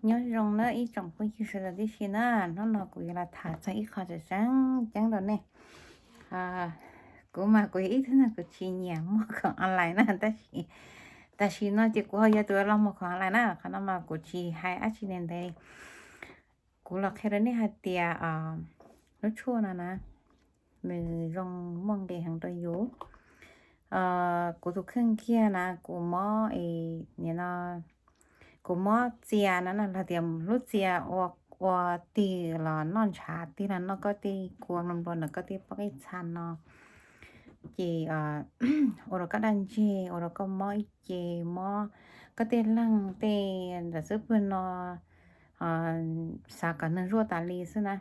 Nyob zoo na ib tsoom phooj ywg sawv daws tib si na, hnub no kuv yuav los tham txog ib qho tseem ceeb rau nej. Kuv mas kuv yog ib tug neeg kuv tsis nyiam muag khoom online na, tab sis tam sim no ces kuv ho yog tus los muag khoom online na, qhov no mas kuv tsis hais dab tsi ntev ntev. Kuv los qhia rau nej hais tias lub tshuaj no na, nws zoo muaj nqis heev rau yus. Kuv tus kheej kiag na, kuv mob, nim no kuv mob txias no na, los tias lub txias ua tig los noj ntshav, tig los noj koj tej kua nplua nplua ntawm koj tej pob qij txha no, ces ua rau koj daj ntseg, ua rau koj mob ib ce, mob koj tej leeg tej ntawm xub pwg no, xav kom neeg zuaj tas li xwb na,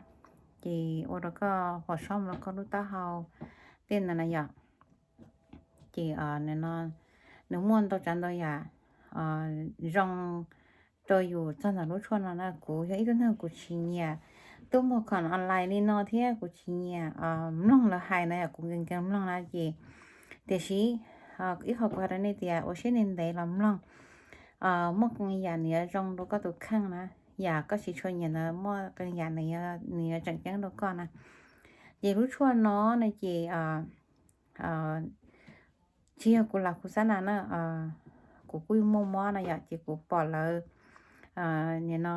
ces ua rau koj pom sob mus rau koj lub taub hau tej ntawd na yom. Ces nws muaj ntau tsav ntau yam zoo rau yus txog ntawm lub tshuaj no na. Kuv yog ib tug neeg kuv tsis nyiam tuaj muag khoom online li no thiab kuv tsis nyiam mloog lawv hais na, yog kuv nkees nkees mloog na ces, tiam sis ib qho kuv hais rau nej tias ua siab ntev ntev los mloog, muaj qee yam nws yuav zoo rau koj tus kheej na, yam koj tsis tshua nyiam ntawd muaj qee yam nws yuav tseem ceeb rau koj na. Ces lub tshuaj no no ces tsis yog kuv lam kuv xav na na, kuv kuj muaj mob no yom, ces kuv pom lawv nim no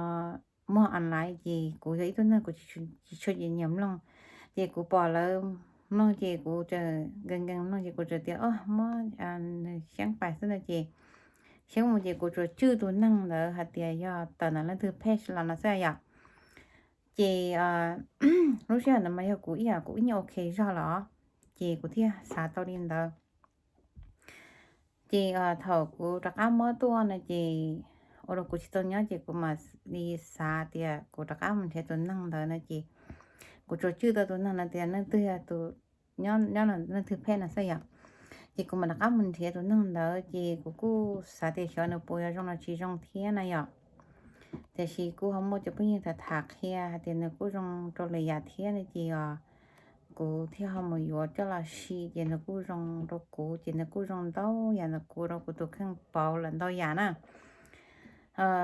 muag online ces kuv yog ib tug neeg kuv tsis tshua nyiam mloog, ces kuv pom lawv mloog ces kuv txawm nkees nkees mloog ces kuv txawm tias o mob, nws xyeeb pais xwb no ces xyeeb mus ces kuv tsuas tswj tus neeg ntawd hais tias yog tawm ntawm leej twg page los no xwb yom. Ces lub sij hawm ntawd mas yog kuv ib yam kuv ib nyuag ok zog los, ces kuv thiaj xav tau li ntawd. Ces thaum kuv rov qab mob tuaj no ces ua rau kuv tsis tau nyob ces kuv mam li xav tias kuv rov qab mus nrhiav tus neeg ntawd no ces kuv tsuas tswj tau tus neeg no tias leej twg yog tus nyob, nyob leej twg page no xwb yom. Ces kuv mam rov qab mus nrhiav tus neeg ntawd ces kuv kuj xav tias xyov nws puas yuav zoo los tsis zoo thiab na yom. Tiam sis kuj ho muaj cov phooj ywg tham tham qhia hais tias nws kuj zoo rau lwm yam thiab no ces kuv thiaj ho mus yuav coj los sim ces nws kuj zoo rau kuv, ces nws kuj zoo ntau yam ntawm kuv rau kuv tus kheej pauv lawm ntau yam na.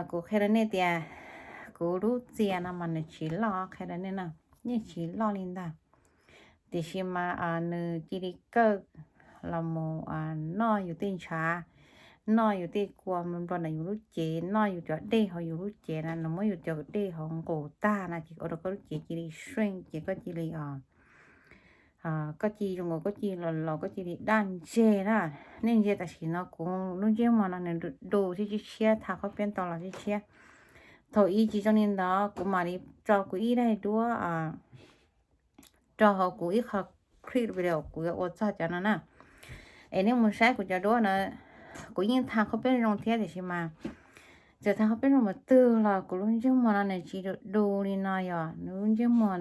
Kuv qhia rau nej tias kuv lub txias no mas nws tsis loj, qhia rau nej na, yeej tsis loj li ntag. Tiam sis mas nws cia li kawj los mus noj yus tej ntshav, noj yus tej kua nplua nplua ntawm yus lub cev, noj yus cov dej hauv yus lub cev na, nws muab yus cov dej hauv nqus tag na ces ua rau koj lub cev cia li seej ces koj cia li koj cia li zoo nkaus koj cia li los laus, koj cia li daj ntseg na. Nej ntsia tam sim no kuv lub ntsej muag no nws du du thiab tshiab tshiab, tha khaub peb tau los tshiab tshiab. Thaum ub tsis zoo li ntawd, kuv mam li tso kuv ib daim duab rau hauv kuv ib qho clip video kuv yuav ua txog cov no na. Es nej mus saib kuv cov duab na, kuv yeej tha khaub peb zoo thiab tiam sis mas txawm tha khaub peb zoo mus twg los kuv lub ntsej muag no nws tsis du du li no, yog nws lub ntsej muag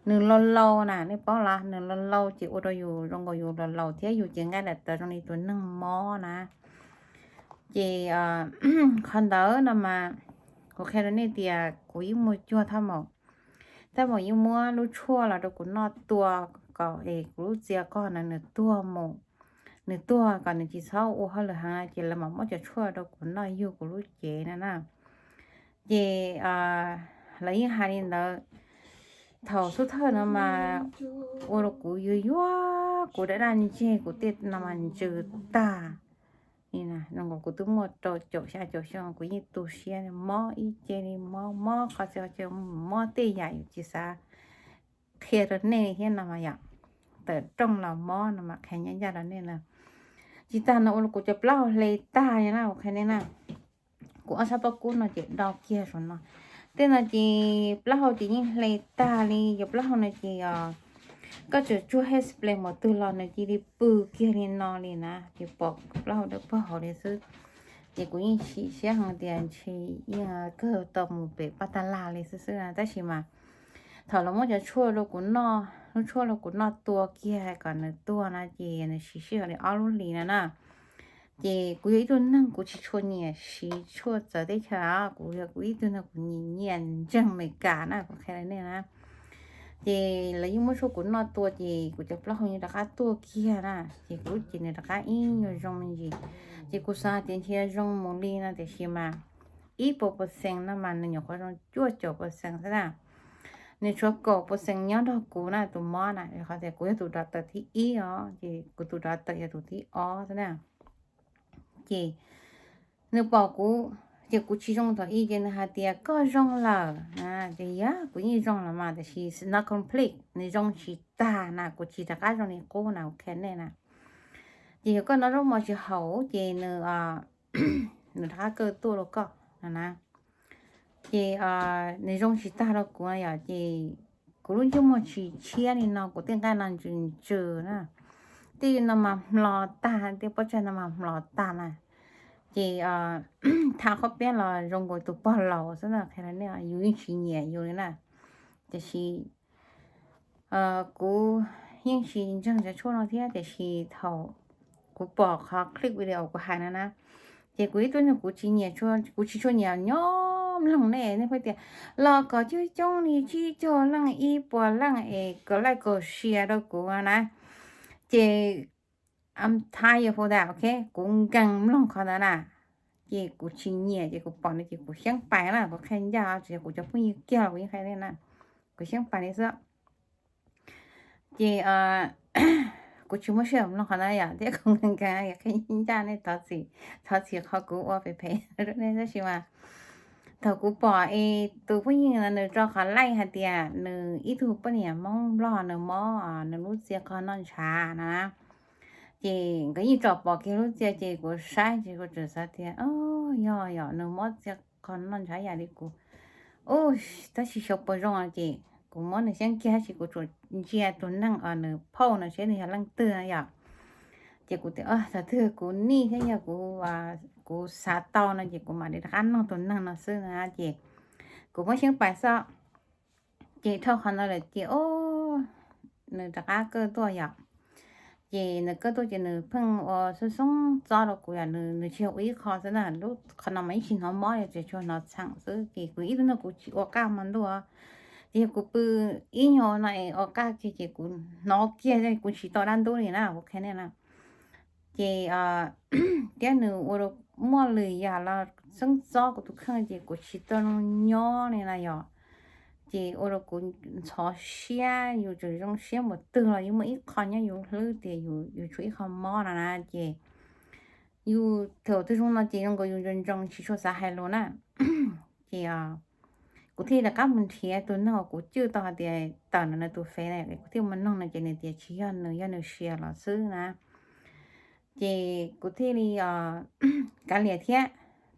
nws laus laus na, nej paub los nws laus laus ces ua rau yus zoo nkaus yus laus laus thiab yus cev nqaij daim tawv zoo li tus neeg mob na. Ces qhov ntawd no mas kuv qhia rau nej tias kuv yeej muaj cuag thaj maum, thaj maum yeej muab lub tshuaj los rau kuv noj tua kom es kuv lub txias qog na nws tuag mus, nws tuag kom nws tsis txhob ua hauj lwm heev ces lawv mam muab cov tshuaj rau kuv noj yug kuv lub cev na na. Ces lawv yeej hais li ntawd. Thaum xub thawj no mas ua rau kuv yuag yuag, kuv daj daj ntseg, kuv tej no mas ntsws tag li na, zoo nkaus kuv twb muaj rau caum xya caum xyoo kuv yeej tu siab, mob ib ce li, mob mob qhov txhia qhov chaw, mob tej yam yus tsis xav qhia rau nej thiab no mas yom. Tawm rooj los mob no mas qhia ncaj ncaj rau nej na. Tsis tas no ua rau kuv cov plaub hau hle tag li na, kuv qhia nej na. Kuv ob sab pob kub no ces do kiag saum no. Tej no ces plaub hau ces yeej hle tag li, cov plaub hau no ces koj tseem tsuag hair spray mus twg los nws cia li pw kiag li no li na, ces pom plaub hau dawb paug hauv li xwb. Ces kuv yeej chim siab heev tias ntshe yeej kawg tau mus pem paj tab lag li xwb xwb na, tab sis mas thaum lawv muab cov tshuaj rau kuv noj, lub tshuaj rau kuv noj tua kiag kom nws tuag na ces nws siv sij hawm li ob lub hlis no na. Ces kuv yog ib tug neeg kuv tsis tshua nyiam siv tshuaj txawv teb chaws, kuv yog kuv ib tug neeg kuv nyiam nyiam ntseeg Amelikas na, kuv qhia rau nej na. Ces lawv yeej muab tshuaj kuv noj tua ces kuv cov plaub hau yeej rov qab tuaj kiag na, ces kuv lub cev nws rov qab ib nyuag zoo me ntsis. Ces kuv xav hais tias ntshe zoo mus li no tiam sis mas ib puas percent no mas nws nyuam qhuav zoo cuaj caum percent xwb na. Nws tshuav kaum percent nyob nrog kuv na, tus mob na, qhov tias kuv yog tus doctor thib ib os, ces kuv tus doctor yog tus thib ob xwb na. Ces nws pom kuv, ces kuv tsis zoo thaum ub ces nws hais tias koj zoo lawm na, ces yog kuv yeej zoo lawm mas, tiam sis not complete, nws zoo tsis tag na, kuv tsis rov qab zoo li qub na, ok nej na. Ces yog koj noj zaub mov tsis haum ces nws, nws rov qab kaw tuaj rau koj no na. Ces nws zoo tsis tag rau kuv yom, ces kuv lub ntsej muag tsis tshiab li no, kuv tej nqaij no ntsws ntsws na, tej no mas hmlo tag, tej pob tsaig no mas hmlo tag na. Ces tham qhob piab los zoo nkaus tus pog laus xwb na, qhia rau nej, yus yeej tsis nyiam yus li na. Tiam sis kuv yeej tsis ntseeg cov tshuaj no thiab, tiam sis thaum kuv pom qhov clip video kuv hais no na, ces kuv ib tug neeg kuv tsis nyiam, kuv tsis tshua nyiam nyob mloog nej, nej pheej tias los kom coob coob li tsib caug leej ib puas leej es kaum like kaum share rau kuv na. Ces I'm tired for that, ok, kuv nkees mloog qhov ntawd na. Ces kuv tsis nyiam, ces kuv pom no ces kuv xyeeb pais na, kuv qhia ncaj, tsis yog kuv cov phooj ywg kiag los kuv yeej qhia nej na, kuv xyeeb pais li xwb. Ces kuv tsis muaj sij hawm mloog qhov ntawd yom, thiab kuv nkees nkees qhia ncaj nej, thov txim, thov txim qhov kuv ua phem phem rau nej, tab sis mas thaum kuv pom es tus phooj ywg no nws tso qhov like hais tias nws ib tug poj niam Hmoob Nplog nws mob nws lub txia qhov noj ntshav na, ces nkawd yeej tsom pom kiag lub txia ces kuv saib ces kuv tseem xav tias, o, yog yom, nws mob txia qhov noj ntshav yam li kuv, u, tab sis xyov puas zoo ces kuv muab nws xyeeb kiag, tab sis kuv tsuas ntsia tus neeg uas nws post no seb nws yog leej twg na yom. Ces kuv tias thaum twg kuv nij thiab yog kuv xav tau no ces kuv mam li rov qab nug tus neeg no xwb na, ces kuv muab xyeeb pais xwb. Ces dhau qhov ntawd lawm ces, o, nws rov qab kaw tuaj yom. Ces nws kaw tuaj ces nws pheej ua xoob xoob txob rau kuv yom, nws tsis yog ua ib qho xwb na, lub qhov no mas yeej tsis hnov mob li, tsuas hnov txheem xwb. Ces kuv ib tug neeg kuv tsis ua qaj hmo ntuj, ces yog kuv pw ib nyuag no es ua qaj kiag ces kuv hnov kiag, kuv tsis tau dab ntub li na, kuv qhia nej na. Ces thiab nws ua rau muaj lwm yam los xoob txob kuv tus kheej ces kuv tsis tau zoo nyob li na yom. Ces ua rau kuv ntxhov siab, yus tseem zoo siab npaum twg los yeej muaj ib qho nyob yus hlwb tias yus tshuav ib qho mob no na. Ces yus thaum twg zoo no ces zoo nkaus yus ntsoov ntsoov tsis tshua xav hais lus na. Ces kuv thiaj li rov qab mus nrhiav tus neeg uas kuv cwj tau hais tias tawm ntawm nws tus fev na, kuv thiaj mus noog nws ces nws tias tsis yog nws, yog nws sia los xwb na. Ces kuv thiaj li kav liam thiab,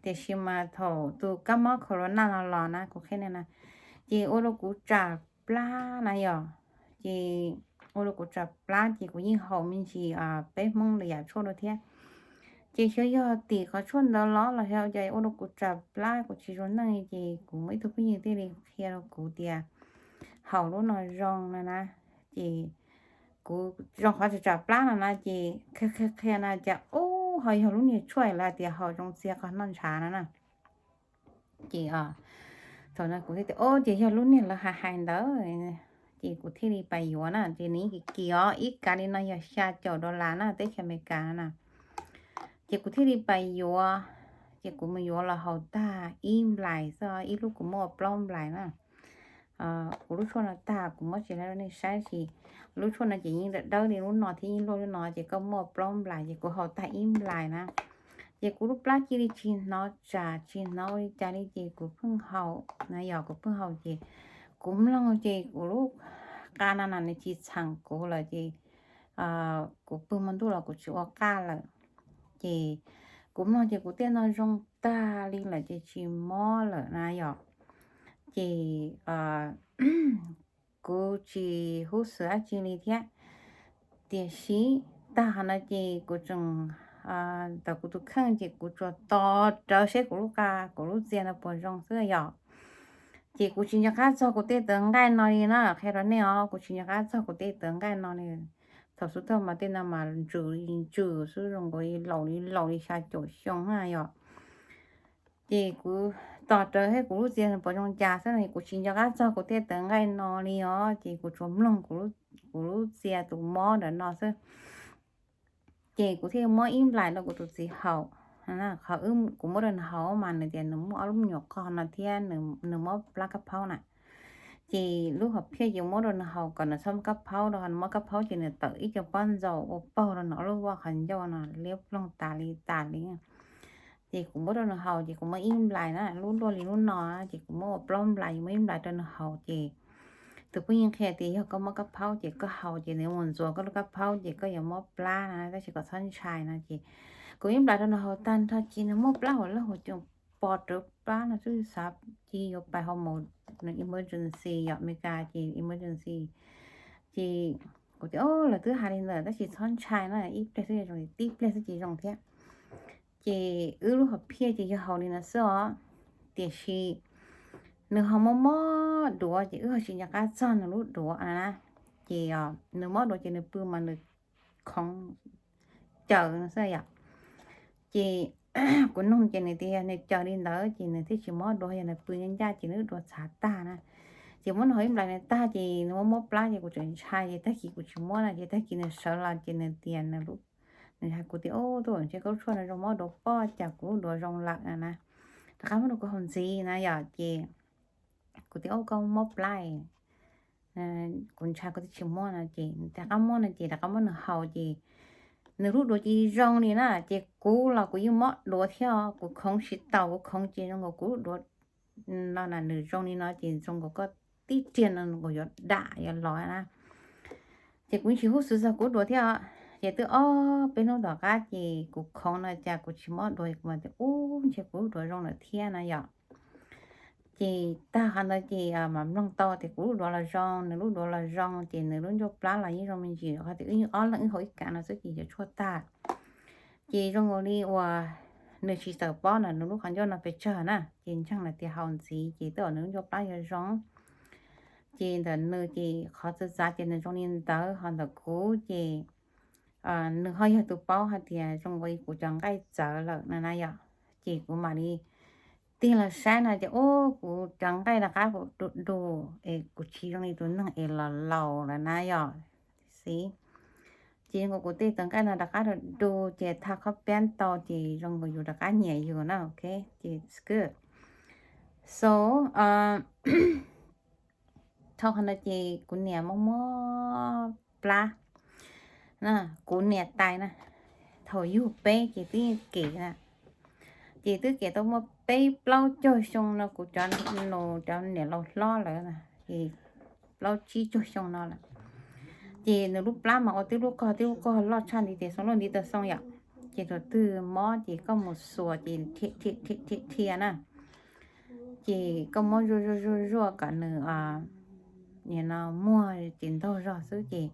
tiam sis mas thaum tus kab mob corona no los na, kuv qhia nej na, ces ua rau kuv tsam plab na yom. Ces ua rau kuv tsam plab ces kuv yeej haus me ntsis peb Hmoob lwm yam tshuaj dua thiab. Ces xyov yog tim qhov tshuaj ntawd los los xyov cas ua rau kuv tsam plab, kuv tsis zoo neej li. Ces kuv muaj ib tug phooj ywg thiaj li qhia rau kuv tias haus lub no zoo no na. Ces kuv zoo qhov tsam tsam plab no na, ces qhia qhia qhia na cas ub ho yog lub niag tshuaj lawv tias haus zoo txia qhov noj ntshav no na. Ces thaum no kuv thiaj tias, o, ces yog lub niag lawv hais hais ntawd. Ces kuv thiaj li pais yuav na, ces nws yeej kim kim os, ib kav li no yog xya caum dollar na, teb chaws Amelikas na. Ces kuv thiaj li pais yuav, ces kuv mus yuav los haus tag ib nplais xwb, ib lub kuv muaj ua plaub nplais na. Kuv lub tshuaj no tag kuv muab tsis tau rau nej saib, tab sis lub tshuaj no ces yeej dawb dawb li lub no thiab yeej luaj lub no, ces koj muaj ua plaub nplais, ces kuv haus tag ib nplais na. Ces kuv lub plab cia li tsis hnov tsam tsis hnov ua li cas li, ces kuv pheej haus na yom, kuv pheej haus ces kuv mloog ces kuv lub qa na na nws tsis txheem kuv lawm ces kuv pw hmo ntuj los kuv tsis ua qaj lawm. Ces kuv mloog ces kuv tej no zoo tag li lawm ces tsis mob lawm na yom. Ces kuv tsis hub xwm dab tsi li thiab. Tiam sis tag hov no ces kuv tseem ntawm kuv tus kheej ces kuv tsuas tos rawv seb kuv lub qa kuv lub txia no puas zoo xwb yom. Ces kuv tsis nco qab txog kuv tej tawv nqaij no li na, qhia rau nej os, kuv tsis nco qab txog kuv tej tawv nqaij no li. Thaum xub thawj mas tej no mas ntsws ntsws xwb, zoo nkaus li laus li laus li xya caum xyoo na yom. Ces kuv tos rawv seb kuv lub txia puas zoo cas xwb no, kuv tsis nco qab txog kuv tej tawv nqaij no li os, ces kuv tsuas mloog kuv lub txia tus mob ntawm no xwb. Ces kuv thiaj muab ib nplais rau kuv tus txiv haus. Qhov wb, kuv muab rau nws haus mas nws tias nws muaj ob lub me nyuam qog no thiab nws muab plab kab phaub na. Ces lub hom phiaj ces muab rau nws haus kom nws txhob muaj kab phaub, rau qhov nws muaj kab phaub ces nws tawm ib co pob ntsaum ua paug rau nws ob lub voj qhov ncauj no liab ploog tas li tas li. Ces kuv muab rau nws haus ces kuv muab ib nplais na, lub luaj li lub no, ces kuv muab ua plaub nplais, muab ib nplais rau nws haus ces tus phooj ywg qhia tias yog koj muaj kab phaub ces koj haus ces nws mus ntxuav koj lub kab phaub ces koj yuav mob plab na, tab sis kom txhob ntshai no ces kuv ib nplais rau nws haus tag nrho ces nws mob plab hauv lawj hauv ces pos rawv plab no xwb xav cia yuav pais hauv mus emergency, yog Amelikas ces emergency. Ces kuv tias, o, lawv twb hais li ntawd tab sis txhob ntshai na, ib pliag xwb zoo, tib pliag xwb ces zoo thiab. Ces wb lub hom phiaj ces yog haus li no xwb os, tiam sis nws ho mob mob duav ces wb ho tsis nco qab txog nws lub duav na. Ces nws mob duav ces nws pw mas nws khoov caws no xwb yom. Ces kuv nug ces nws tias yog nws caws li ntawd ces nws thiaj tsis mob duav, yog nws pw ncaj ncaj ces nws lub duav txhav tag na. Ces muab nws haus ib nplais nws tag ces nws muab mob plab ces kuv tseem ntshai ces tag kis kuv tsis muab na, ces tag kis nws sawv los ces nws tias nws, nws hais kuv tias, o, tuaj ntshe koj lub tshuaj no zoo mob duav pob cas kuv lub duav zoo lawm na na. Rov qab muab rau kuv haus ntxiv na yom, ces kuv tias, o, koj mob plab, kuv ntshai koj twb tsis muab no ces rov qab muab no ces rov qab muab nws haus ces nws lub duav ces zoo li na, ces kuv los kuv yeej mob duav thiab, kuv khoov tsis taus, kuv khoov ces zoo nkaus kuv lub duav no na nws zoo li no ces zoo nkaus koj tib riag no nkaus yuav dam yuav los na. Ces kuv tsis hub xwv txog kuv lub duav thiab os. Ces twb ob peb hnub tom qab ces kuv khoov no cas kuv tsis mob duav, kuv mas tias ub ntshe kuv lub duav zoo lawm thiab na yom. Ces tag qhov ntawd ces mam mloog tau tias kuv lub duav los zoo, nws lub duav los zoo, ces nws lub ncauj plab los yeej zoo me ntsis, qhov tias wb ob leeg wb haus ib kav no xwb ces yuav tshuaj tag. Ces zoo nkaus li uas nws tsis txawm paub na nws lub qhov ncauj no pes tsawg na, ces ntseeg lawm tias haus ntxiv ces twb yog nws lub ncauj plab yuav zoo. Ces ntawm nws ces qhov txawv txav ces nws zoo li ntawd, ho ntawm kuv ces nws ho yog tus paub hais tias zoo nkaus li kuv cov nqaij txawv lawm no na yom. Ces kuv mam li tig los saib no ces ub kuv cov nqaij rov qab kuv du du es kuv tsis zoo li tus neeg es los laus lawm na yom. Xib, ces zoo nkaus kuv tej cov nqaij no rov qab du du ces thaj khob piab tau ces zoo nkaus yus rov qab nyiam yus na, ok. Ces good. So thaum qhov no ces kuv niam mob mob plab na, kuv niam tais na, thaum yug peb ces twb kem na, ces twb kem tau muaj peb plaub caug xyoo no, kuv cov nus cov niam laus hlob lawm na, ces plaub tsib caug xyoo no lawm. Ces nws lub plab mas ua tib lub qog tib lub qog loj tshaj ntiv tes xoo luaj ntiv taw xoo yom. Ces thaum twg mob ces koj mus xuas ces dhia dhia na, ces koj muab zuaj zuaj zuaj zuaj kom nws no muag ces ntaug zog xwb ces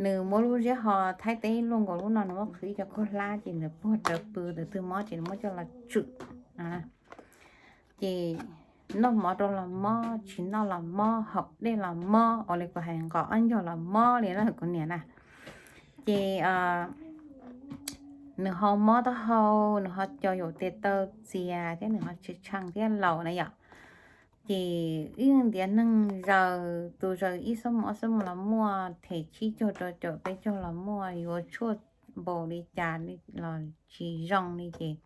nws muab lub ziab ho thaib teb luaj nkaus lub no, nws muab qhwv ib co khaub hlab ces nws puag rawv pw, thaum twg mob ces nws muab coj los tswm. Ces noj mov rau los mob, tsis noj los mob, haus dej los mob, ua li kuv hais nqos ob ncog los mob li na kuv niam na. Ces nws ho mob taub hau, nws ho co yaum tes taw txias thiab nws ho tshee tshee thiab laus na yom. Ces ib ntiav neeg zaws, tus zaws ib xuab moos ob xuab moos los muaj, them tsib caug rau caum peb caug los muaj, yuav tshuaj npaum li cas los tsis zoo li ces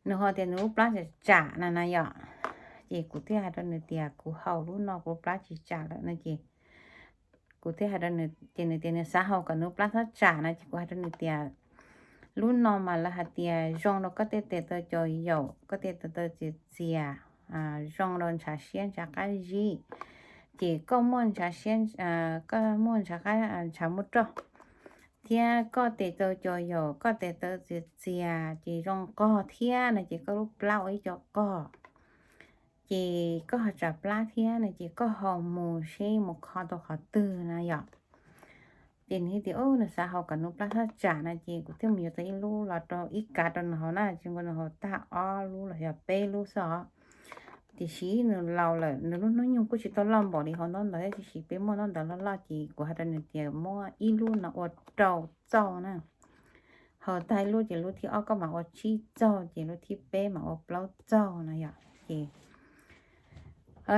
nws ho tias nws lub plab tsam tsam na na yom. Ces kuv thiaj hais rau nws tias kuv haus lub no kuv lub plab tsis tsam lawm no ces kuv thiaj hais rau nws, ces nws tias nws xav haus kom nws lub plab txhob tsam no ces kuv hais rau nws tias lub no mas lawv hais tias zoo rau koj tej tes taw co yaum, koj tej tes taw txias txias, zoo rau ntshav siab ntshav qab zib. Ces koj muaj ntshav siab, koj muaj ntshav qab, ntshav muaj roj, thiab koj tes taw co yaum, koj tes taw txias txias ces zoo qog thiab no ces koj lub plab ua ib co qog. Ces koj ho tsam plab thiab no ces koj haus mus seb mus kho tau qhov twg na yom. Ces nws hais tias nws xav haus kom nws plab txhob tsam no ces kuv thiaj mus yuav tau ib lub los rau ib kav rau nws haus na, ces nkaus nws haus tag ob lub los yog peb lub xwb os. Tiam sis nws laus lawm, nws lub hnub nyoog kuj tsis tau loj npaum li hauv ntaub ntawv, tiam sis peb muaj ntaub ntawv loj loj ces kuv hais rau nws tias muab ib lub no ua rau txaug na, haus tag ib lub ces lub thib ob koj mam ua tsib txaug, ces lub thib peb mam ua plaub txaug no yom. Ces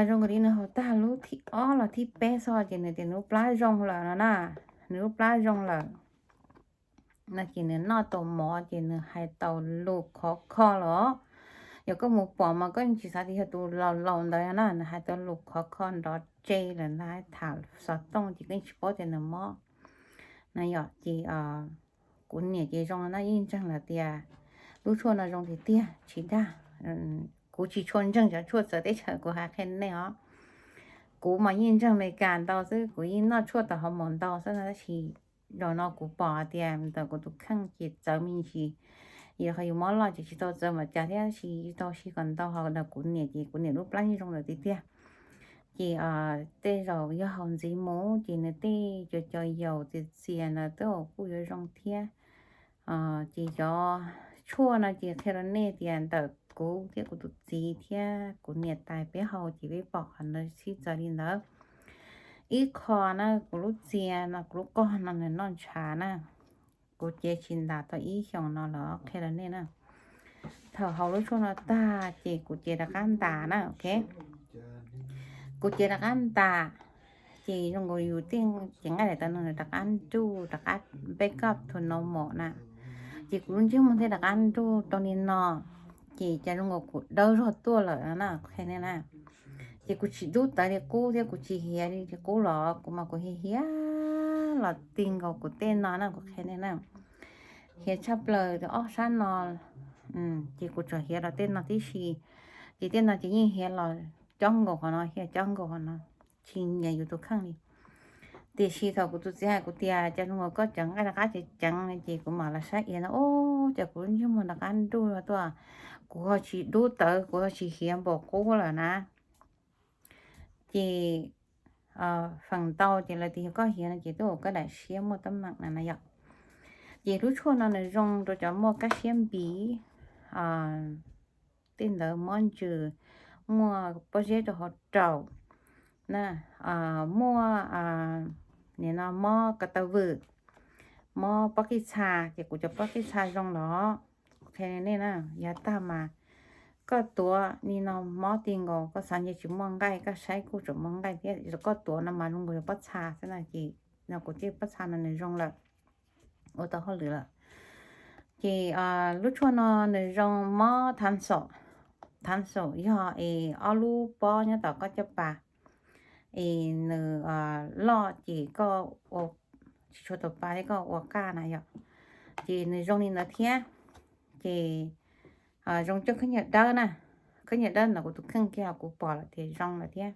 zoo nkaus li nws haus tag lub thib ob los thib peb xwb ces nws tias nws lub plab zoo lawm no na, nws lub plab zoo lawm. no ces nws noj tau mov ces nws hais tau lus khov kho los. Yog koj mus pom mas koj tsis xav tias yog tus laus laus ntawd na, nws hais tau lus khov kho nrov tse lawm ntag, tham xov tooj ces koj tsis paub tias nws mob na yom. Ces kuv niam ces zoo no yeej ntseeg lawm tias lub tshuaj no zoo tiag tiag tsis dag. Kuv tsis tshua ntseeg cov tshuaj txawv teb chaws, kuv hais qhia nej os. Kuv mas yeej ntseeg Amelikas ntau xwb, kuv yeej noj tshuaj tau hauv mos ntau xwb no, tab sis zaum no kuv pom hais tias ntawm kuv tus kheej ces txawv me ntsis. Yog qhov yus mob loj ces tsis tau txawv npaum cas thiab, tab sis tau si kom ntau, ho ntawm kuv niam ces kuv niam lub plab yeej zoo lawm tiag tiag. Ces tej zaum yog haus ntxiv mus ces nws tej cov cov yaus txias txias ntawd twb kuj yuav zoo thiab. Ces cov tshuaj no ces qhia rau nej tias ntawm kuv thiab kuv tus txiv thiab kuv niam tais peb haus ces peb pom qhov ntawd sib txawv li ntawd. Ib qho na, kuv lub txia no, kuv lub qog no nws noj ntshav na. Kuv cev tsis ntas tau ib xyoos no los qhia rau nej na. Thaum haus lub tshuaj no tag ces kuv cev rov qab ntas na, ok. Kuv cev rov qab ntas ces zoo nkaus yus tej cev nqaij daim tawv no rov qab nruj, rov qab back up to normal na. Ces kuv lub ntsej muag thiaj rov qab nruj rau li no. Ces cas zoo nkaus kuv dawb zog tuaj lawm no na, qhia nej na. Ces kuv tsis dub tawv li qub thiab kuv tsis hiav li qub los, kuv mas kuv hiav hiav los ti nkaus kuv tej no na, kuv qhia nej na. Hiav tshaj plaws ob sab no, ces kuv tsuas hiav los tej no tib si. Ces tej no ces yeej hiav los cob nkaus qhov no, hiav cob nkaus qhov no, tsis nyiam yus tus kheej li. Tiam sis thaum kuv tus txiv hais kuv tias cas zoo nkaus koj cev nqaij rov qab ceev ceev, ces kuv mam los saib iav no, ub, cas kuv lub ntsej muag rov qab nruj tuaj, kuv ho tsis dub tawv, kuv ho tsis hiav npaum qub lawm na. Ces feem ntau ces lawv tias yog koj hiav no ces twb ua koj daim siab muaj teeb meem na na yom. Ces lub tshuaj no nws zoo rau cov muaj kab siab npiv, tej ntawd mob ntsws, muaj pob zeb rau hauv raum na, muaj nim no mob ko taw vwm, mob pob qij txha, ces kuv cov pob qij txha zoo los, kuv qhia nej na, yav tag mas koj tuav li no mob ti nkaus, koj xav nce tsis muaj nqaij, koj saib kuj tseem muaj nqaij thiab, koj tuav no mas zoo nkaus yog pob txha xwb na, ces no kuv tej pob txha no nws zoo lawm, ua tau hauj lwm lawm. Ces lub tshuaj no nws zoo mob thav xaum, thav xaum yog es ob lub pob nyob tom koj caj pas, es nws loj ces koj ua tsis tshua tau pa thiab koj ua qaj na yom. Ces nws zoo li ntawd thiab. Ces zoo coj khaub ncaws dawb na, khaub ncaws dawb ntawd kuv tus kheej kiag kuv pom lawm tias zoo lawm thiab.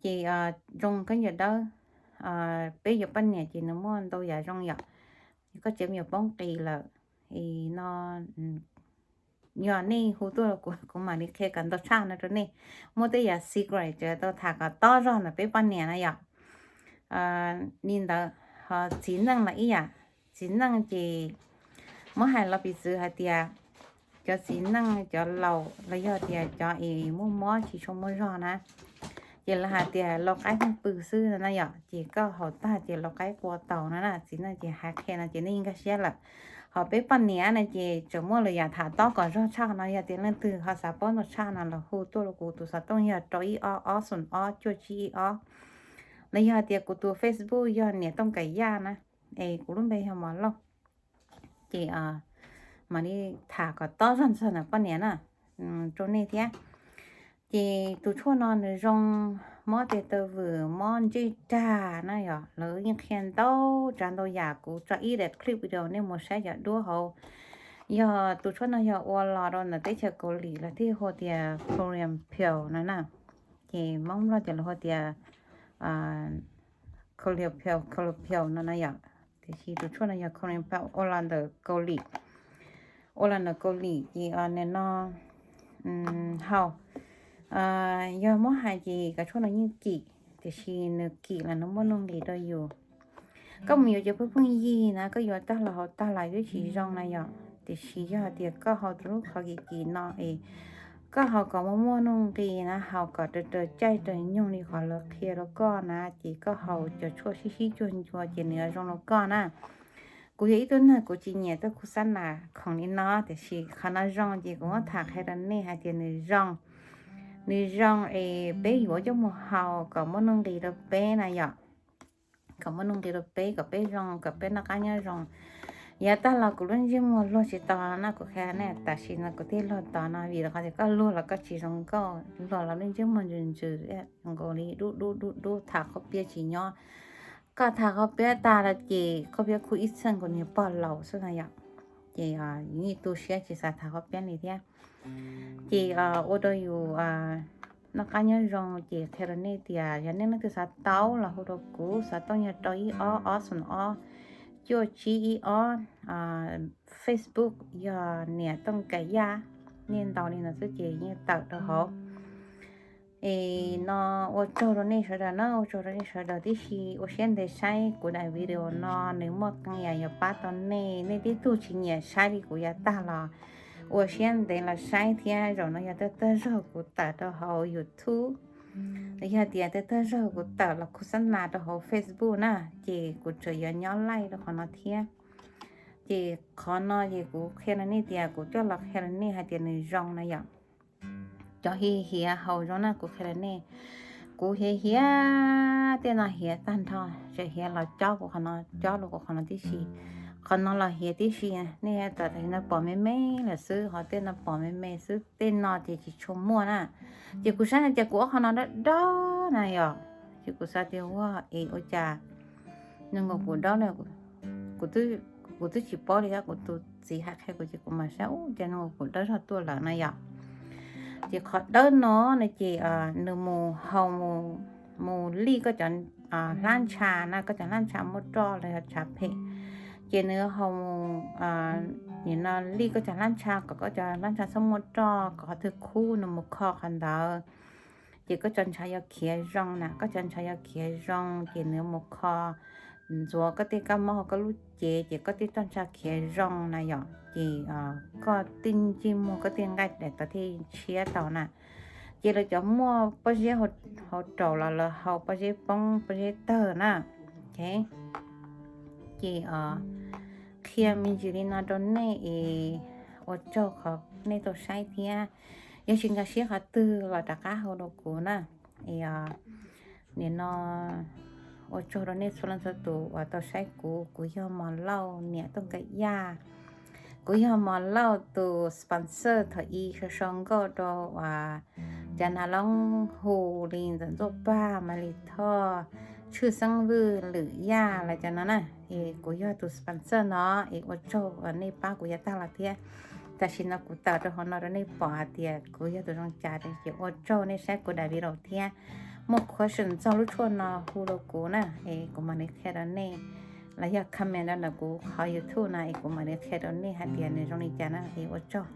Ces zoo khaub ncaws dawb, peb yuav poj niam ces nws muaj ntau yam zoo yom. Koj tsev me nyuam poob qis lawm, no yog nej hu tuaj kuv mam li qhia kom ntau tshaj no rau nej. Muaj tej yam secret ces tau tham kom tob zog ntawm peb poj niam na yom. Li ntawd, ho txiv neej los ib yam. Txiv neej ces muab hais los piv txwv hais tias cov txiv neej cov laus los yog tias cov es muaj mob tsis tshua muaj zog na, ces lawv hais tias lau qaib pheej pw xwb na yom, ces koj haus tag ces lau qaib qua taus no na. Txiv neej ces hais qhia no ces nej yeej nkag siab lawm. Ho peb poj niam na ces tseem muaj lwm yam tham tob kom zog tshaj no, yog tias leej twg ho xav paub ntau tshaj no los hu tuaj rau kuv tus xov tooj yog rau ib ob ob xoom ob cuaj tsib ib ob, los yog tias kuv tus Facebook yog Niam Tooj Kam Yaj na, es kuv lub npe yog Mos Lauj. Ces mam li tham kom tob zog txog ntawm poj niam na rau nej thiab. Ces tus tshuaj no nws zoo mob tes taw vwm, mob ntsej rag na yom, lawv yeej qhia ntau tsav ntau yam, kuv tso ib daim clip video nej mus saib cov duab hauv. Yog tus tshuaj no yog ua los rau ntawm teb chaws Kaus Lim lawv thiaj hu tias Korean pill no na. Ces Hmoob Nplog ces lawv hu tias Korean pill, Korean pill no na yom. Tiam sis tus tshuaj no yog Korean pill ua los ntawm Kaus Lim, ua los ntawm Kaus Lim ces nim no haus. Yog muab hais ces cov tshuaj no yeej kim, tiam sis nws kim los nws muaj nuj nqis rau yus. Koj mus yuav cov pheej pheej yig na, koj yuav tag los haus tag los twb tsis zoo na yom. Tiam sis yog hais tias koj haus tus lub qhov kim kim no es koj haus kom muaj muaj nuj nqis na, haus kom raws raws caij raws nyoog li qhov lawv qhia rau koj na, ces koj haus cov tshuaj sib sib cuag ncua ces nws yuav zoo rau koj na. Kuv yog ib tug neeg kuv tsis nyiam tuaj khu xab nas khoom li no, tiam sis qhov no zoo ces kuv muab tham qhia rau nej hais tias nws zoo. Nws zoo es peb yuav coj mus haus kom muaj nuj nqis rau peb na yom. Kom muaj nuj nqis rau peb, kom peb zoo, kom peb noj qab nyob zoo. Yav tag los kuv lub ntsej muag luag tsis tau no kuv qhia nej, tam sim no kuv thiaj luag tau no vim rau qhov tias koj luag los koj tsis zoo nkauj, luag los lub ntsej muag ntsws ntsws nkaus li dub dub dub dub, tham qhov piab tsis nyob. Koj tham qhov piab tag los ces qhov piab khuv ib txheej kuv niag pog laus xwb no yom. Ces yeej tu siab tsis xav tham qhov piab li thiab. Ces ua rau yus noj qab nyob zoo. Ces qhia rau nej tias yog nej leej twg xav tau los hu rau kuv, xav tau yog rau ib ob ob xoom ob cuaj tsib ib ob, Facebook yog Niam Tooj Kam Yaj, nej ntaus li no xwb ces yeej tawm rau hauv. Es no ua tsaug rau nej sawv daws na, ua tsaug rau nej sawv daws tib si ua siab ntev saib kuv daim video no, nws muaj qee yam yuav pab tau nej. Nej tib tug tsis nyiam saib li kuv yav tag los ua siab ntev los saib thiab. Zaum no yog tej tag zog kuv tawm rau hauv YouTube, los yog tias tej tag zog kuv tawm los khuv xab nas rau hauv Facebook na, ces kuv tseem yuav nyob laij rau qhov no thiab. Ces qhov no ces kuv qhia rau nej tias kuv coj los qhia rau nej hais tias nws zoo na yom. Cov hiav hiav haus zoo na kuv qhia rau nej. Kuv hiav hiav tej no hiav tag nrho, tseem hiav los cob kuv qhov no, cob rau kuv qhov no tib si. Qhov no los hiav tib si, nej tam sim no pom me me lawm xwb, ho tej no pom me me xwb, tej no ces tsis tshua muaj na. Ces kuv saib no ces kuv ob qhov no dawb dawb na yom, ces kuv xav tias ua es ua cas nws nkaus kuv dawb na, kuv twb tsis paub li, kuv tus txiv hais qhia kuv ces kuv mam saib ua cas nws nkaus kuv dawb zog tuaj lawm na yom. Ces qhov dawb no no ces nws mus haus, mus lij koj cov hlab ntsha na, koj cov hlab ntsha muaj roj los yog tshav phem, ces nws haus mus, nim no lij koj cov hlab ntsha kom koj cov hlab ntsha txhob muaj roj, kom qhov twg khub nws mus kho qhov ntawd. Ces koj cov ntshav yuav khiav zoo na, koj cov ntshav yuav khiav zoo ces nws mus kho ntxuav koj tej kab mob hauv koj lub cev ces koj tej roj ntsha khiav zoo na yom. Ces koj tej ntsej muag koj tej nqaij daim tawv thiaj ntshiab tau na. Ces lawv cov muaj pob zeb hauv raum los lawv haus pob zeb poob pob zeb tawg na. Ces qhia me ntsis li no rau nej es ua tsaug qhov nej tau saib thiab. Yog tsis nkag siab qhov twg los rov qab hu rau kuv na. Nim no ua tsaug rau nej txhua leej txhua tus uas tau saib kuv. Kuv yog Mos Lauj, Niam Tooj Kam Yaj. Kuv yog Mos Lauj tus sponsor thaum ub, sau sau nkauj rau uas cov nas loob hu li Ntxawm Ntxuaj Paj, Mas Lis Thoj, Tshwj Xeeb Vwj, Lwm Yaj los cov no na. Es kuv yog tus sponsor no, es ua tsaug uas nej pab kuv yav tag los thiab. Tam sim no kuv tawm rau hauv no rau nej pom hais tias kuv yog tus zoo cas, ces ua tsaug nej saib kuv daim video thiab. Muaj question txog lub tshuaj no hu rau kuv na, es kuv mam li qhia rau nej. Los yog comment rau ntawm kuv qhov YouTube no es kuv mam li qhia rau nej hais tias nws zoo li cas na, es ua tsaug.